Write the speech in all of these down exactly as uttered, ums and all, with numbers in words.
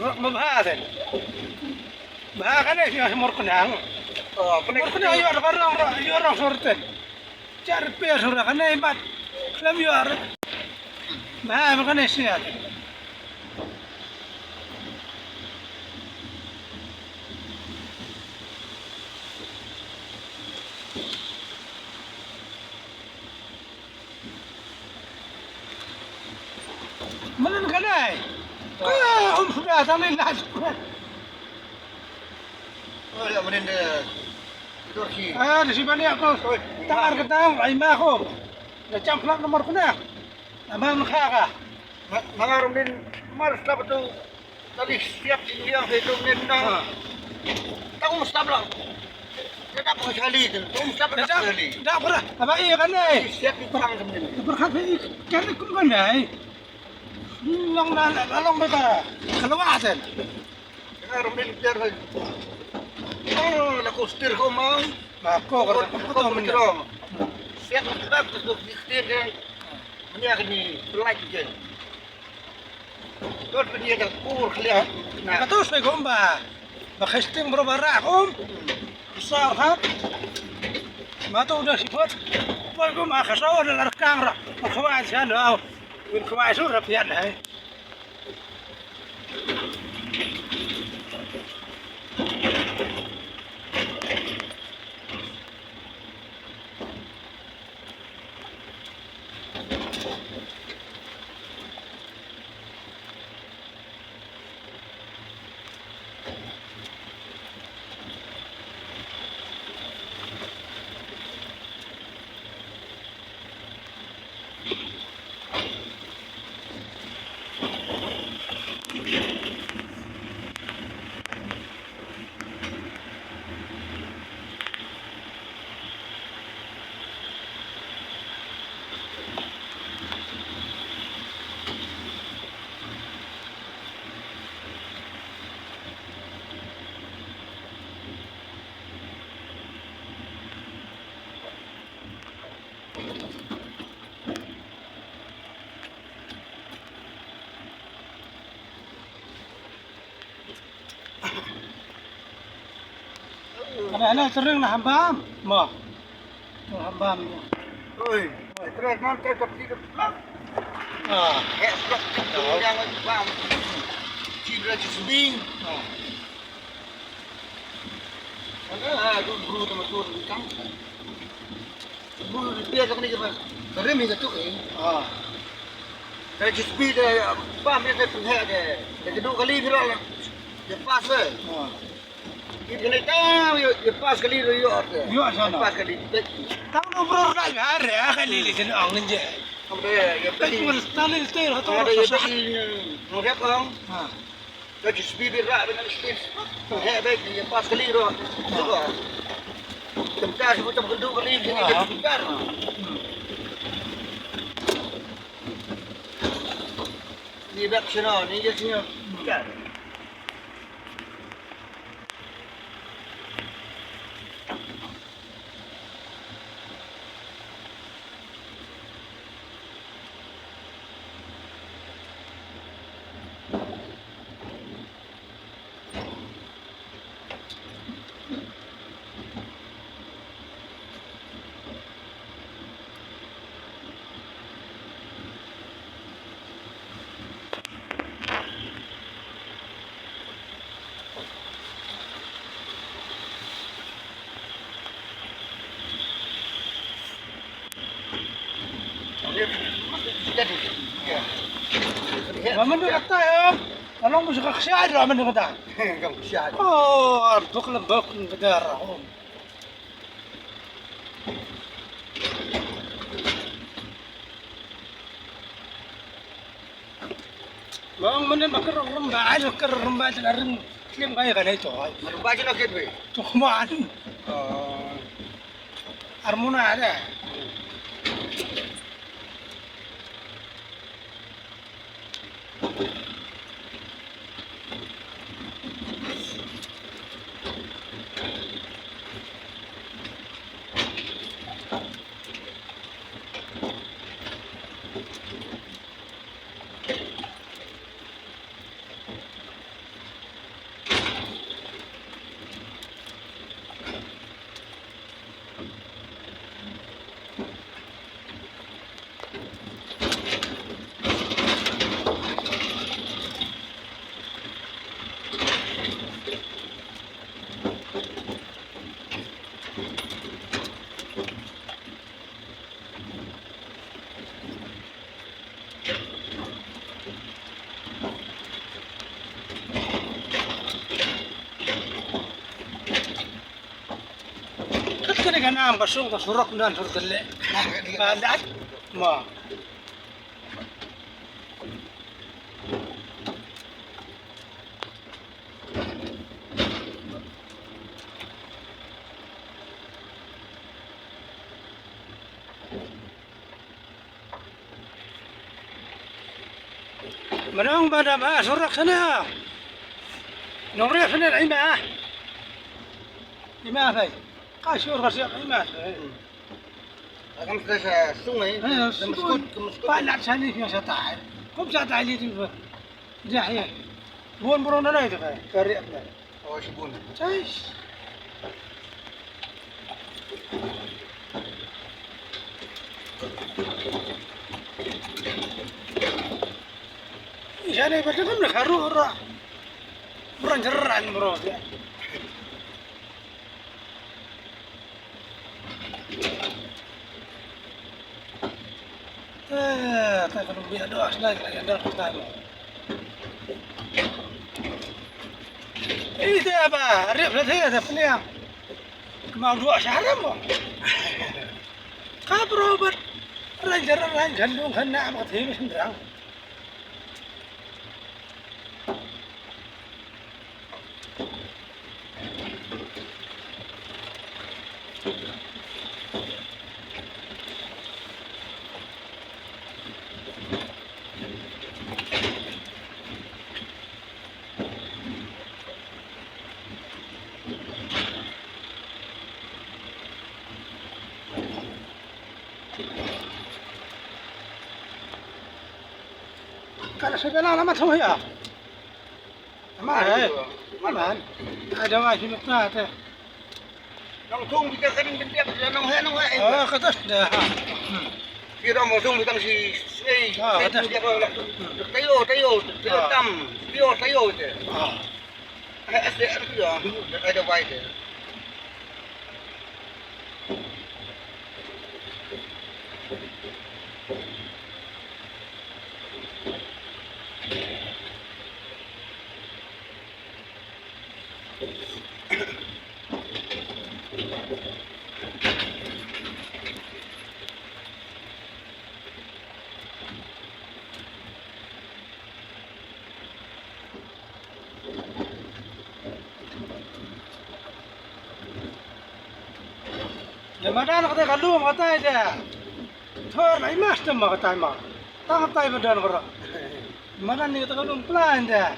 Rok ma bha ten. Bha kane shi mor kunang. Oh, kane mor kunang yor ka rong, yor rong sur ten. Char pe sur kane mat. Khlem yor. Bha ma kane shi ya. Manan ka dei. Ka um sudah tang ni lah. Oh, ya, manan de. Itu ki. Ah, di sini banyak ko. Oi. Tangar ke tang, ai ma ko. Na jam plat nomor kuna. Nama ka ka. Nga, nga rum din mar slap tu. Tadi siap di yang saya tu ni na. Ha. Tahu mesti lah. Dia tak pernah sekali tu. Tahu mesti lah sekali. Dah pernah. Apa iya kan ni? Siap di perang sebenarnya. Perang ni kan ni kun kan ni. Long na long beta. Kalau asen. Nga rum din biar saya. Oh, laku setir ko mau. Laku ko ko to men. Siap tak tu setir kan. Menya kini pelaj je. Tot pynïa da kur khlieh. Ka tu soi kum ba. Ba khasting bro ba ra kum. Sa ha. Ma tu da sipot. Poi kum a khaso da larkang ra. Ma khwai sa da. Win khwai su ra pian hai. Ada, ada, sering lah hambam. Mo. Tu hambam. Oi, terus nanti ke sini. Ah. Eh, blok yang bam. Cedera cisbing. Ah. Mana lah, tu guru sama tu, kan? Bun pia ka ni ka rim hi ka tuk hi. Ah. Ka G S B te bam ïa ka pynheh te. Te ka duh kali phi rah la. Ïa pass te. Ah. Ïa kali tang ïa pass kali ruh ïoh te. Ïoh shano? Pass kali. Tang no bro rai ha re ha kali li shen ong nje. Kam te ïa kali. Tang ni te ha to. Kam te ïa kali. Nong hep ong. Ah. Ka G S B bi rah dengan stage. Heh bad ïa pass kali ruh. Ruh. Tengkar shu tang kynduh kali kali ka tengkar. Ni bad shano ni ïa shano. Tengkar. Wa mynta kata ïa. Ka long ba shu ka kshaid ruh mynta kata. Ka kshaid. Oh, bok lem bok lem bdar. Long mynne ba ka rong rong ba ai ka rong ba ai ka ring klim ka ai ka dei to ai. Rong ba ai ka dei to man. Oh. Armuna ada. Ka nam ka sung ka surok nan sur tele. Ka dat. Ma. Manong ba da ba surok sana. Nong re sana ai ma. Ai ma bai. Ka sur ka siap ai ma. Agam sa sa sungai. Eh, ka meskut, ka meskut. Palat sani pia sa tai. Kum sa tai li tu. Jah ya. Bun burung dana itu bai. Kari apa? Oh, si bun. Chais. Ijane betul kan nak haru ora. Buran jeran bro. Eh, ta ka dum bia doh sna ka ya doh sna. Ite ba, rip la te ta pniang. Kemau doh sha haram mo. Ka bro bat. Ran jar ran kan dong kan na ma te mi sendrang. Ka la sa bela lama thong ya. Ama, eh. Ama. Ada wa shi mukta te. Nong thong bi ka kan bin dia nong he nong he. Oh, ka tas da. Ki dong thong bi tang si si. Ah, ka tas. Tayo tayo tayo tam. Tayo tayo te. Ah. He ase ar ki ya. Ada wai te. Ïa madan kata ka lum kata ïa. Thor na imas tem ma kata ma. Tang kata madan kara. Madan ni kata ka lum plan ïa.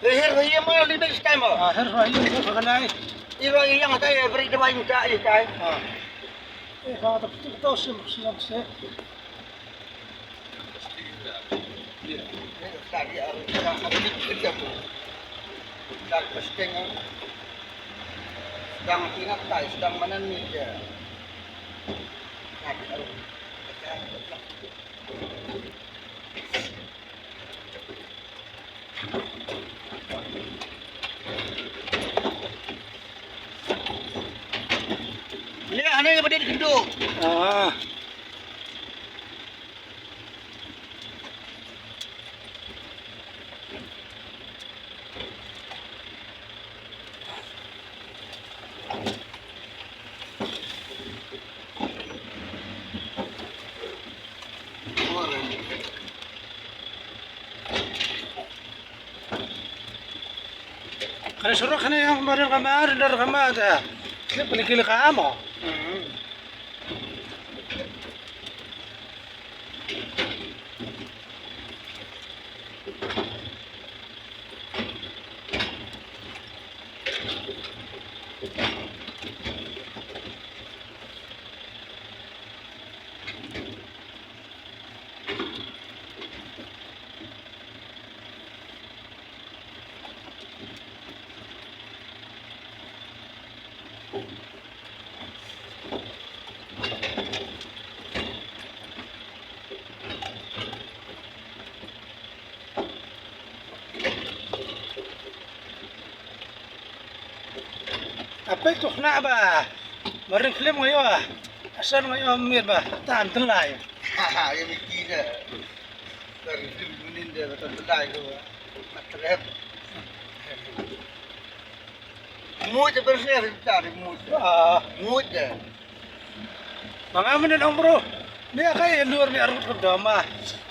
Eh, her ba ïa ma li bek stai ma. Ah, her ba ïa ma ka nai. Ira ïa yang kata ïa beri dawai minta ïa stai. Ah. Eh, kata betul betul sim sim sim. Sedang pinatai, sedang manani dia. Ni ane ba dia dikendu. Ah. Kane surok kane yang baru kamar, dari kamar ada. Klip lagi leka mo. Ape tu khna ba. Maring klim ngayo. Asal ngayo mir ba. Tan telai. Ha ha, ya miki da. Dari tu munin da tan telai ko. Matrep. Mut te bersih kita mut. Ah, mut te. Ma nga mynne ong bro. Ni ka ïa lur ni arut ka dama.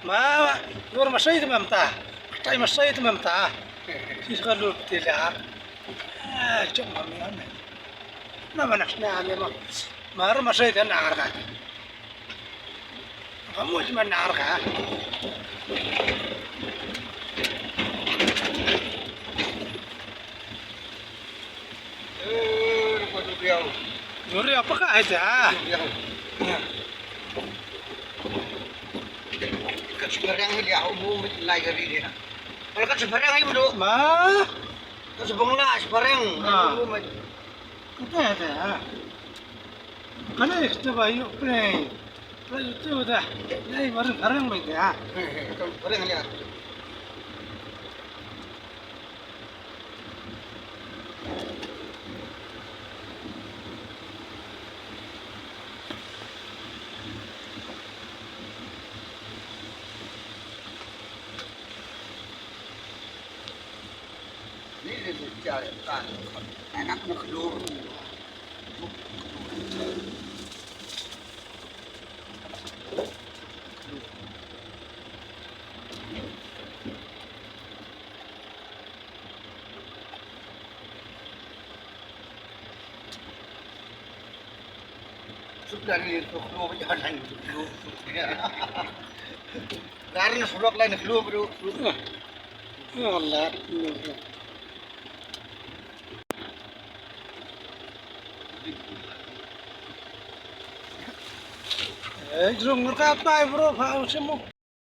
Ma lur masai te mynta. Tai masai te mynta. Tis ka lur te la. Ah, jom ma mi ane. Na ma nak na ane ma. Ma ru masai te na arga. Ka mut ma na arga. Duriaw. Duriaw, paka hai ta. Duriaw. Ka spareng hi liah u mu mit lai ka ri dia. Ka spareng hi mu. Ma. Ka spareng la spareng. Ah. Mu mit. Kata hai ta. Kane kita ba yu play. Play tu dah. Lai bareng bareng baik ya. Bareng ya. Ni le tu cha kan. Anak nak dulu. Suk dari tu keluar jalan tu. Dari surok lain keluar bro. Allah. Eh, jrong ngerka tai bro, pa semu.